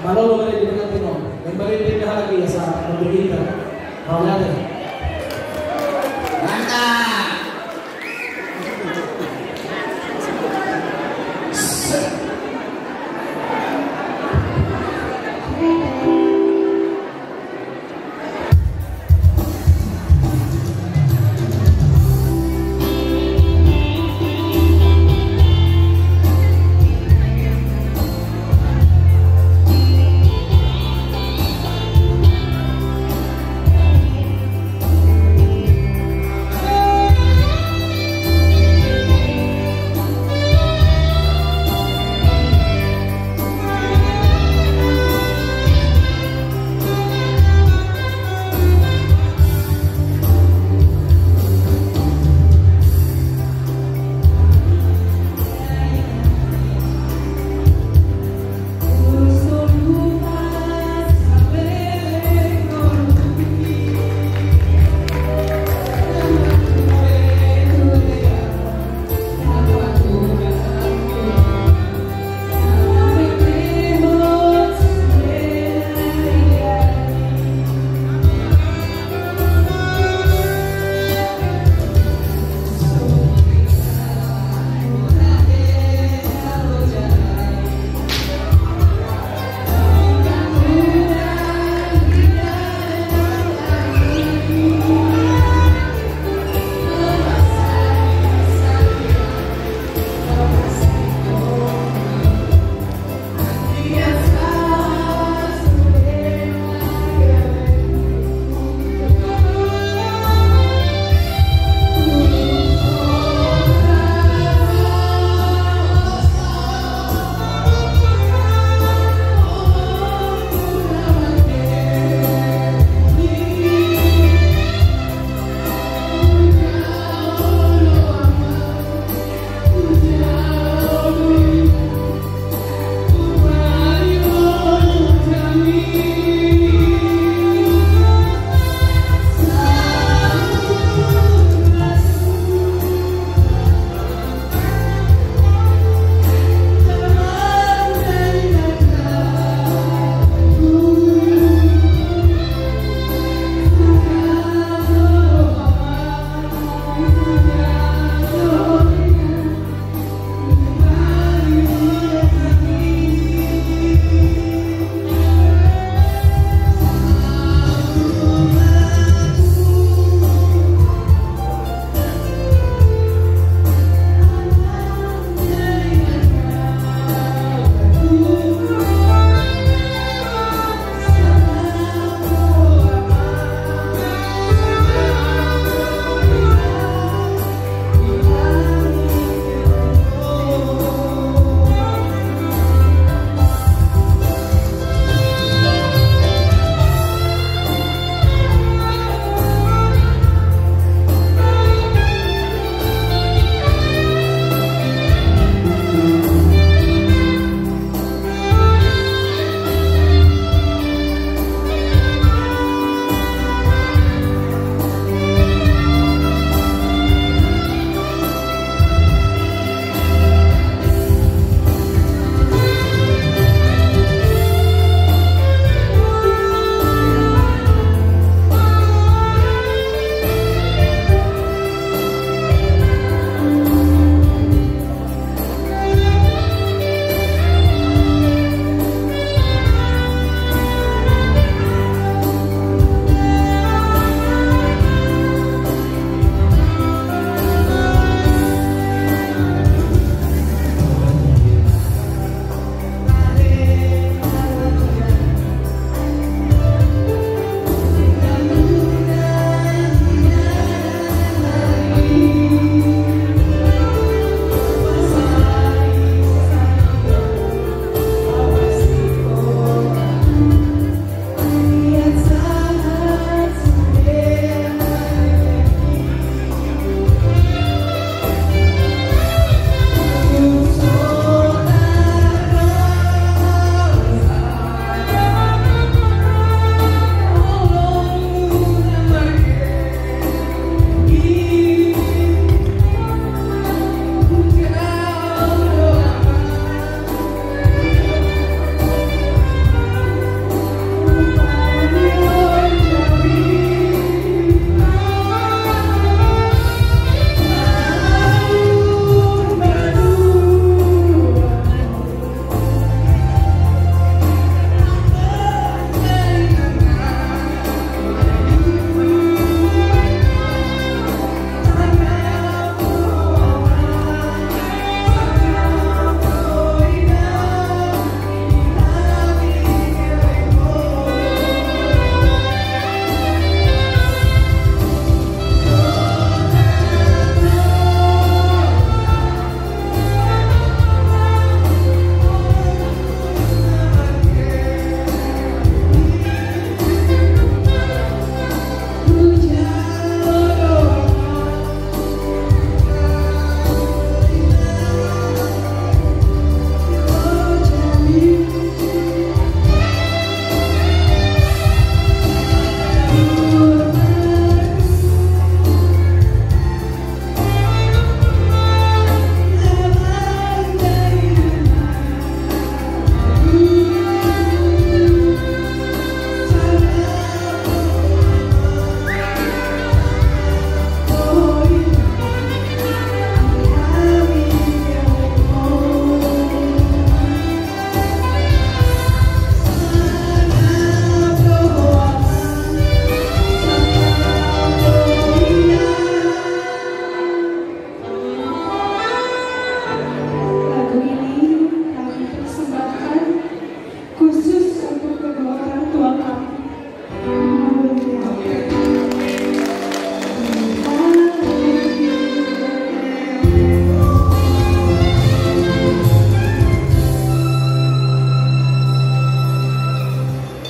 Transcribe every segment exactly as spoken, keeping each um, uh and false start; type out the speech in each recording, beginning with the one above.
Malolo ma di pengantin on. Kembali di halak ia sa untuk kita. Mauliate. Mantap.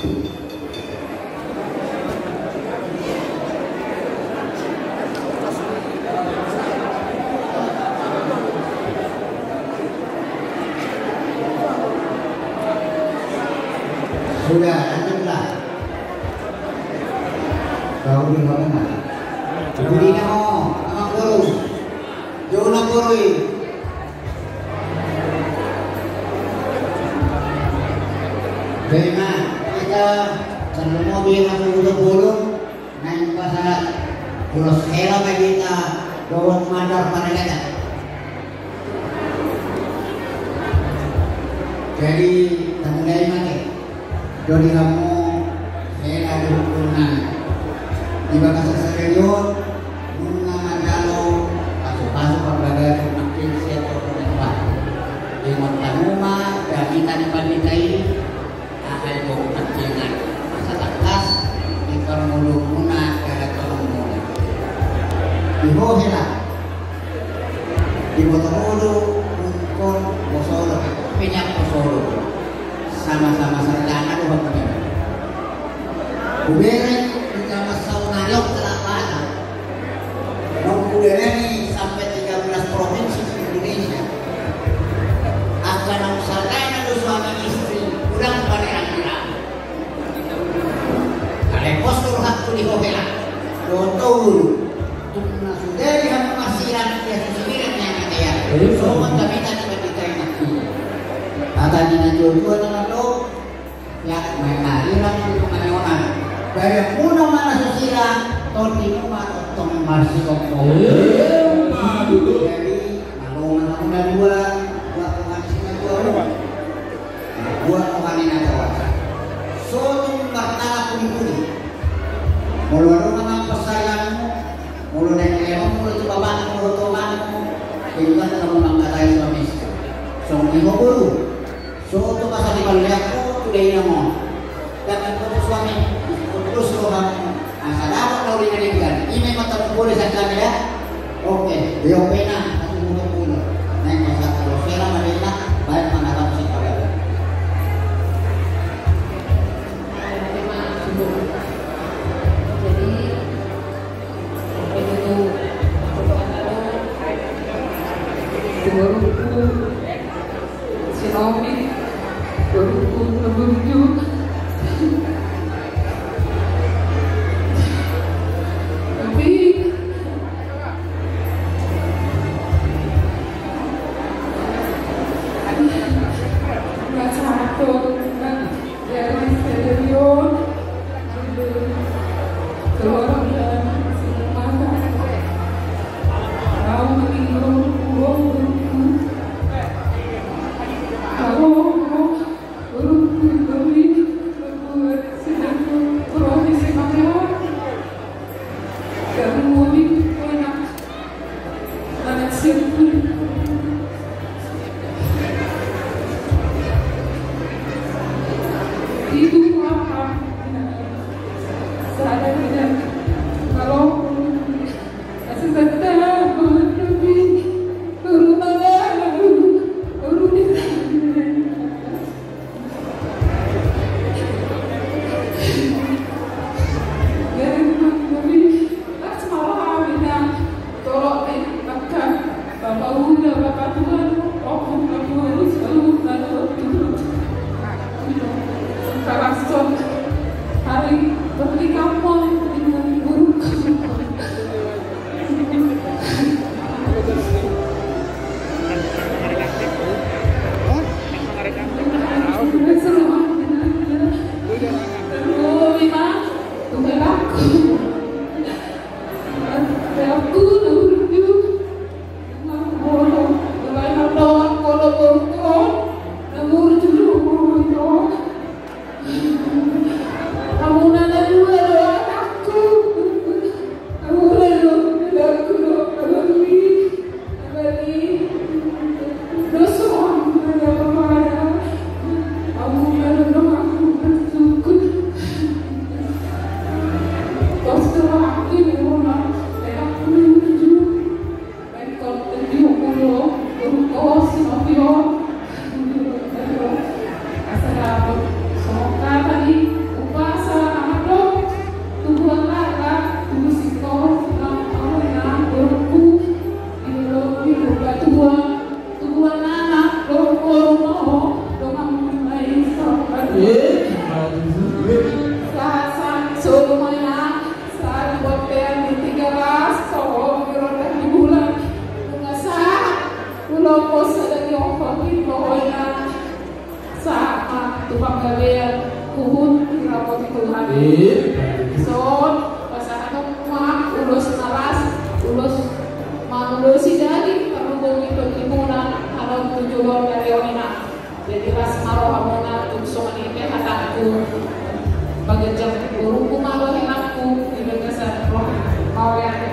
Sudah, lanjutlah. Kau di mana? Di mana? Sama guru. Jauh lah guru. Baik, nah, kita terlalu mau biar aku udah bolong. Naeng pasahat ulos hela ma hita dohot mandar panegatan. Jadi, tamulai ma ate. Doli hamu hela dohot bolon nami. Di bagasan sadari on, nunga manjalo pasupasu parbagason nangkin sian dohot nang. Ingot hamu ma, damita ni pandita i, aha i do nangkin, asa tangkas di parngoluonmuna, dalatonmuna. Di ho hela. Diboto ho do, ingkon poso do, pe nian poso do. Sama-sama sardana do hamuna. Hubereng di jaman saonari on, kalapana. Naung hubereng i sampe tiga belas provinsi di Indonesia. Angka naung sardana do suami istri, godang panean-panean. Alai pos do rohangku di ho hela. Dohot ho guru. Tung na sude di hamu marsilang, dia susilang yang atea. Songon damita ni pandita i. Hata ni natuatua na mandok. Ya, main lagi lah, itu kan yang mana? Bayangmuna ma na susilang, tondimuna ma tongtong marsikompo. Jadi, malo ma na dua, dua Tuhan sina dua. Buat roha ni na tawasa. So tung martala pudi-pudi. Molo adong nang pasahatonmu, molo naeng lehonon molo tu bapakmu, molo tu omakmu, tinggal kamu mangkatai suami istri. Songon i ho guru. So tung pasahat ni paleakku tu dainang on. Dang ingkon tu suami, terus roham. Asa dapot na uli na denggan. I ma mata mukul di sangkami da. Oke, di ope na, satu mukul mukul. Naeng pasahat ulos hela ma hita, baen pangatam si pagawe. Jadi, itu, itu, Si Romi, baru pun ngebujuk. Tapi, nggak satu, nggak. Jadi, serius. Keluarga, semua. Kau meninggal, kau, kau, Dison pasahaton ma ulos na las, ulos mangulosi daging, parhobas ni tondi muna, halo tu joloan ni ari on, Inang. Jadi las ma rohamuna, tung songon i pe hatangku, paganjang borungku ma roha, Inangku, di bagasan roha. Mauliate.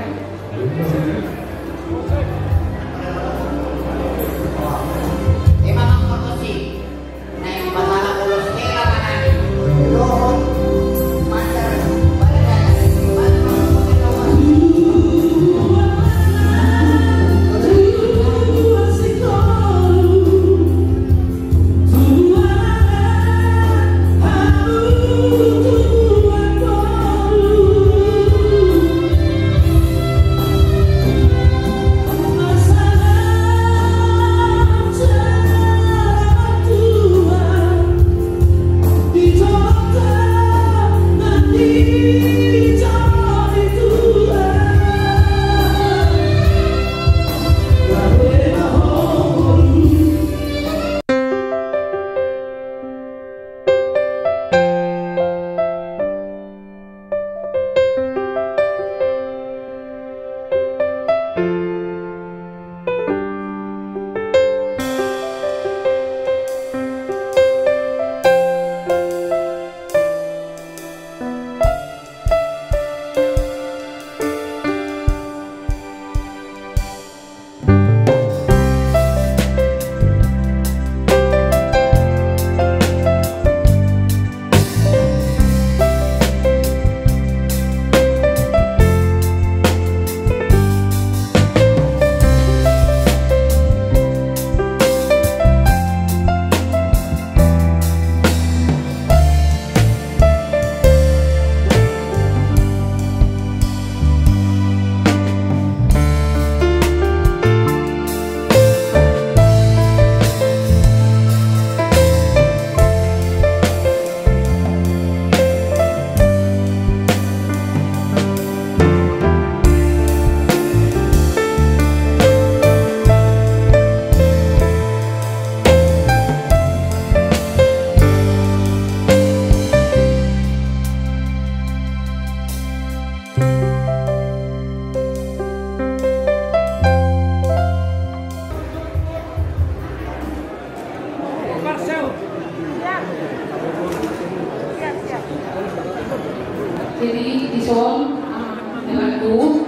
Jadi, dison, ah, Ratu.